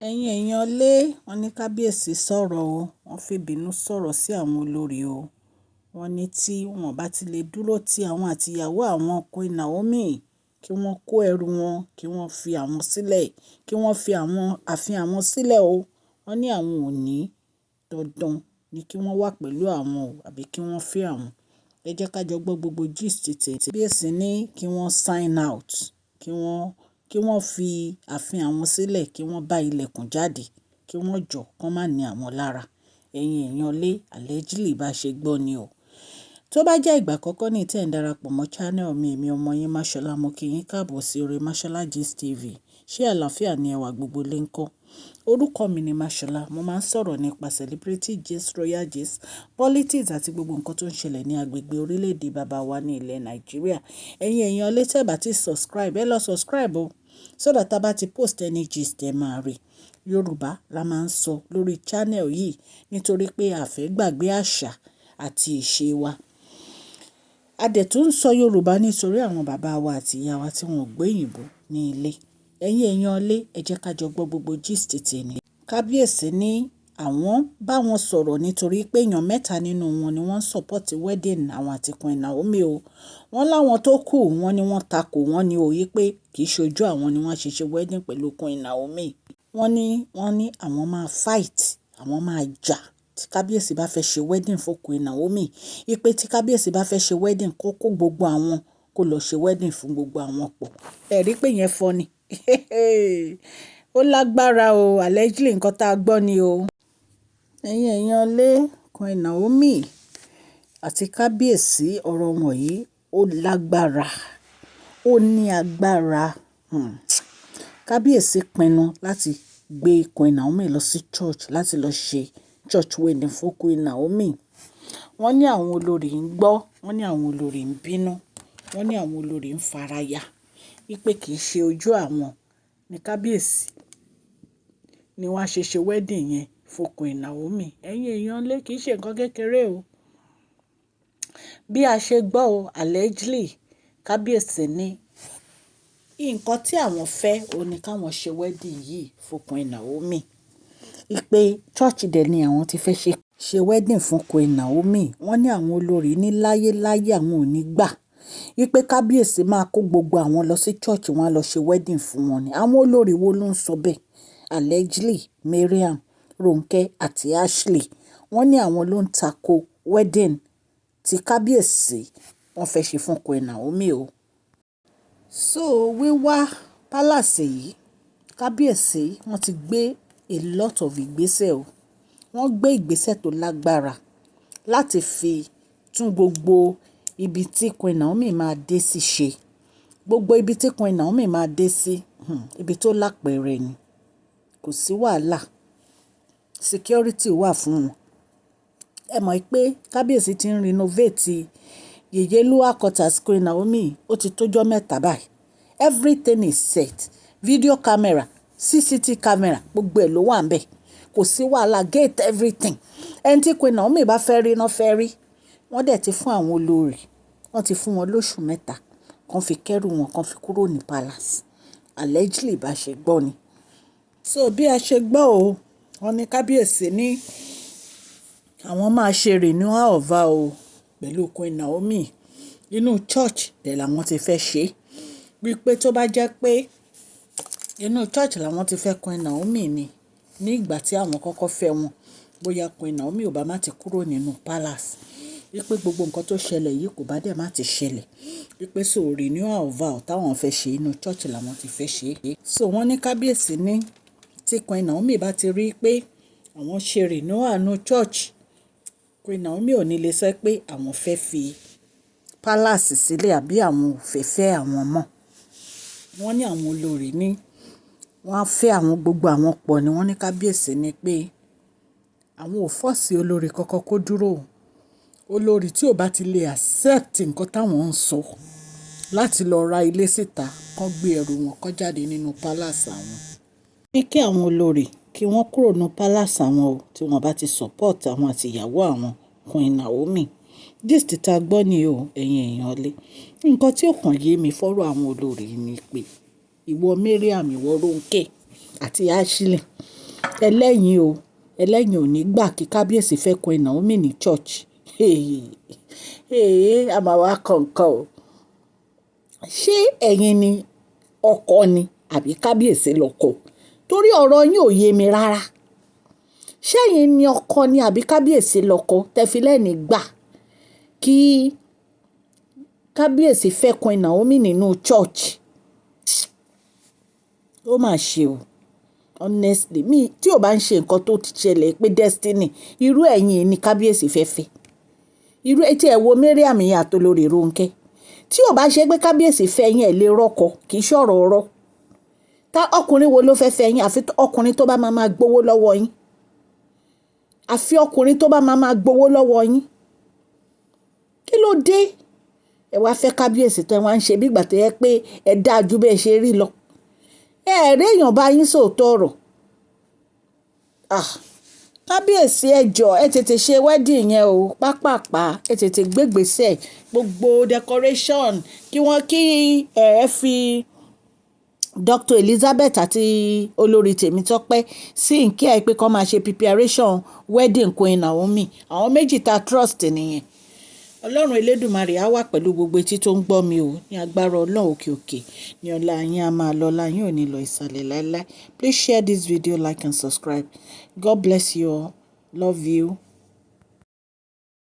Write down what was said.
Ẹ̀yin èèyàn lé, wọ́n ní kábíyèsí sọ̀rọ̀ o. Wọ́n fi ìbínú sọ̀rọ̀ sí àwọn olórí o. Wọ́n ní tí wọ́n bá ti lè dúró ti àwọn àti ìyàwó àwọn Queen Naomi, kí wọ́n kó ẹrù wọn, kí wọ́n fi àwọn sílẹ̀, kí wọ́n fi àwọn ààfin àwọn sílẹ̀ o. Wọ́n ní àwọn ò ní dandan ní kí wọ́n wà pẹ̀lú àwọn o àbí kí wọ́n fẹ́ àwọn. Ẹ jẹ́ ká jọ gbọ́ gbogbo gist tèmi. Kábíyèsí ní kí wọ́n sign out, kí wọ́n fi ààfin àwọn sílẹ̀, kí wọ́n bá ilẹ̀kùn jáde, kí wọ́n jọ, kí wọ́n má ní àwọn lára. Ẹ̀yin èèyàn lé, allegedly bá ṣe gbọ́ ni o. Tó bá jẹ́ ìgbà àkọ́kọ́ ní tí ẹ̀ ń darapọ̀ mọ́ channel mi, èmi ọmọ yín Mashola, mo kí yín káàbọ̀ sí orí Mashola Gist TV. Ṣé àlàáfíà ni ẹwà gbogbo lè ń kọ́? Orúkọ mi ni Mashola. Mo máa ń sọ̀rọ̀ nípa celebrity gist, royal gist, politics àti gbogbo nǹkan tó ń ṣẹlẹ̀ ní agbègbè orílẹ̀-èdè bàbá wa ní ilẹ̀ Nàìjíríà. Ẹ̀yin èèyàn lé, tẹ́ bá ti subscribe, ẹ lọ subscribe o. So that tá bá ti post any gist, ẹ máa rí. Yorùbá la máa ń sọ lórí channel yìí nítorí pé a fẹ́ gbàgbé àṣà àti ìṣe wa. A dẹ̀ tún ń sọ Yorùbá nítorí àwọn bàbá wa àti ìyá wa tí wọ́n ò gbọ́ òyìnbó ní ilé. Ẹ̀yin èèyàn lé, ẹ jẹ́ ká jọ gbọ́ gbogbo gist tèmi. Kábíyèsí ní àwọn bá wọn sọ̀rọ̀ nítorí pé èèyàn mẹ́ta nínú wọn ni wọ́n support wedding àwọn àti Queen Naomi o. Wọ́n láwọn tó kù, wọ́n ní wọ́n takò wọ́n ní òye pé kì í ṣojú àwọn ni wọ́n ṣe ṣe wedding pẹ̀lú Queen Naomi. Wọ́n ní àwọn máa fight, àwọn máa jà tí kábíyèsí bá fẹ́ ṣe wedding fún Queen Naomi. Wípé tí kábíyèsí bá fẹ́ ṣe wedding, kó kó gbogbo àwọn kó lọ ṣe wedding fún gbogbo àwọn pọ̀. Ẹ rí pé yẹn funny. Ó lágbára o, allegedly nǹkan tá a gbọ́ ni o. Ẹ̀yin èèyàn lé, Queen Naomi àti kábíyèsí, ọ̀rọ̀ wọ̀nyí ó lágbára, ó ní agbára. Kábíyèsí pinnu láti gbé Queen Naomi lọ sí church láti lọ ṣe church wedding fún Queen Naomi. Wọ́n ní àwọn olórí ń gbọ́, wọ́n ní àwọn olórí ń bínú, wọ́n ní àwọn olórí ń faraya wípé kì í ṣe ojú àwọn ní kábíyèsí ni wọ́n á ṣe wedding yẹn fún Queen Naomi. Ẹ̀yin èèyàn lé, kì í ṣe nǹkan kékeré o. Bí a ṣe gbọ́ o, allegedly, kábíyèsí ní nǹkan tí àwọn fẹ́, òun ní káwọn ṣe wedding yìí fún Queen Naomi. Wípé church dẹ̀ ni àwọn ti fẹ́ ṣe wedding fún Queen Naomi. Wọ́n ní àwọn olórí ní láyé láyé àwọn ò ní gbà. Wípé kábíyèsí máa kó gbogbo àwọn lọ sí church, wọ́n á lọ ṣe wedding fún wọn ni. Àwọn olórí wo ló ń sọ bẹ́ẹ̀? Allegedly, Mariam, Ronke àti Ashley. Wọ́n ní àwọn ló ń tako wedding tí kábíyèsí wọ́n fẹ́ ṣe fún Queen Naomi o. So wíwá palace yìí, kábíyèsí wọ́n ti gbé a lot of ìgbésẹ̀ o. Wọ́n gbé ìgbésẹ̀ tó lágbára láti fi tún gbogbo ibi tí Queen Naomi máa dé sí ṣe. Gbogbo ibi tí Queen Naomi máa dé sí, ibi tó lápẹ̀rẹ̀ ni. Kò sí wàhálà. Security wà fún wọn. Ẹ mọ̀ pé kábíyèsí ti ń renovate Yeyeluwa quarters Queen Naomi, ó ti tó ọjọ́ mẹ́ta báyìí. Everything is set. Video camera, CCTV camera, gbogbo ẹ̀ ló wà níbẹ̀. Kò sí wàhálà, gate, everything. Ẹni tí Queen Naomi bá fẹ́ rí náà fẹ́ rí. Wọ́n dẹ̀ ti fún àwọn olórí, wọ́n ti fún wọn lóṣù 3, kan fi kẹ́rù wọn, kan fi kúrò ní palace. Allegedly bá ṣe gbọ́ ni. So bí a ṣe gbọ́ o, wọ́n ní kábíyèsí ní àwọn máa ṣe renewal of vow o pẹ̀lú Queen Naomi. Inú church dẹ̀ làwọn ti fẹ́ ṣe. Wípé tó bá jẹ́ pé inú church làwọn ti fẹ́ Queen Naomi ni ní ìgbà tí àwọn kọ́kọ́ fẹ́ wọn, bóyá Queen Naomi ò bá má ti kúrò nínú palace. Wípé gbogbo nǹkan tó ṣẹlẹ̀ yìí kò bá dẹ̀ má ti ṣẹlẹ̀. Wípé so renewal of vow táwọn fẹ́ ṣe, inú church làwọn ti fẹ́ ṣe. So wọ́n ní kábíyèsí ní tí Queen Naomi bá ti rí pé àwọn ṣe renewal nínú church, Queen Naomi ò ní lè sọ pé àwọn fẹ́ fi palace sílẹ̀ àbí àwọn ò fẹ́ fẹ́ àwọn mọ́. Wọ́n ní àwọn olórí ní wọ́n á fẹ́ àwọn gbogbo àwọn pọ̀ ni. Wọ́n ní kábíyèsí ní pé àwọn ò force olórí kankan kó dúró. Olórí tí ò bá ti lè accept nǹkan táwọn ń sọ láti lọ ra ilé síta, kó gbé ẹrù wọn kó jáde nínú palace àwọn. Ní kí àwọn olórí kí wọ́n kúrò nínú palace àwọn o tí wọ́n bá ti support àwọn àti ìyàwó àwọn Queen Naomi. Gist tá gbọ́ ni o, ẹ̀yin èèyàn lé. Nǹkan tí ó kàn yé mi fọ́rọ̀ àwọn olórí ni pé ìwọ Mariam, ìwọ Ronke àti Ashley. Ẹlẹ́yin o, ẹlẹ́yin ò ní gbà kí kábíyèsí fẹ́ Queen Naomi ní church. Hey, a máa wá kọ̀ọ̀kan o. Ṣé ẹ̀yin ni ọkọ ni àbí kábíyèsí lọkọ? Torí ọ̀rọ̀ yín ò yé mi rárá. Ṣé ẹ̀yin ni ọkọ ni àbí kábíyèsí lọkọ? Tẹ fi lẹ́ni gbà kí kábíyèsí fẹ́ Queen Naomi nínú church. Ó mà ṣe o. Honestly, mi tí ò bá ń ṣe nǹkan tó ti ṣẹlẹ̀ pé destiny, irú ẹ̀yin ni kábíyèsí fẹ́ fẹ́. Irú tí ẹ wo Mariam yẹn àti olórí Ronke. Tí ò bá ṣe pé kábíyèsí fẹ́ yín, ẹ lè rọ́kọ, kì í ṣọ̀rọ̀ ọ̀rọ̀. Ta ọkùnrin wo ló fẹ́ fẹ́ yín? Àfi ọkùnrin tó bá máa máa gbowó lọ́wọ́ yín. Àfi ọkùnrin tó bá máa máa gbowó lọ́wọ́ yín. Kí ló dé? Ẹ wá fẹ́ kábíyèsí tó ẹ wá ń ṣe bí ìgbà tó yẹ pé ẹ dáa ju bẹ́ẹ̀ ṣe rí lọ. Ẹ rí èèyàn bá yín sòótọ́ ọ̀rọ̀. Ah! Kábíyèsí, ẹ jọ̀ọ́, ẹ tètè ṣe wedding yẹn o. Pápàpá, ẹ tètè gbégbèsè gbogbo decoration kí wọ́n kí ẹ fi Dr. Elizabeth àti olórí Tèmítọ́pẹ́ sí nkí ẹ pé kó máa ṣe preparation wedding Queen Naomi. Àwọn méjì ta trust nìyẹn. Ọlọ́run Elédùmarè á wà pẹ̀lú gbogbo etí tó ń gbọ́ mi o. Ní agbára Ọlọ́run, òkè òkè ní ọlá yín á máa lọ, ọlá yín ò ní lọ ìsàlẹ̀ láéláé. Please share this video, like and subscribe. God bless you all. Love you.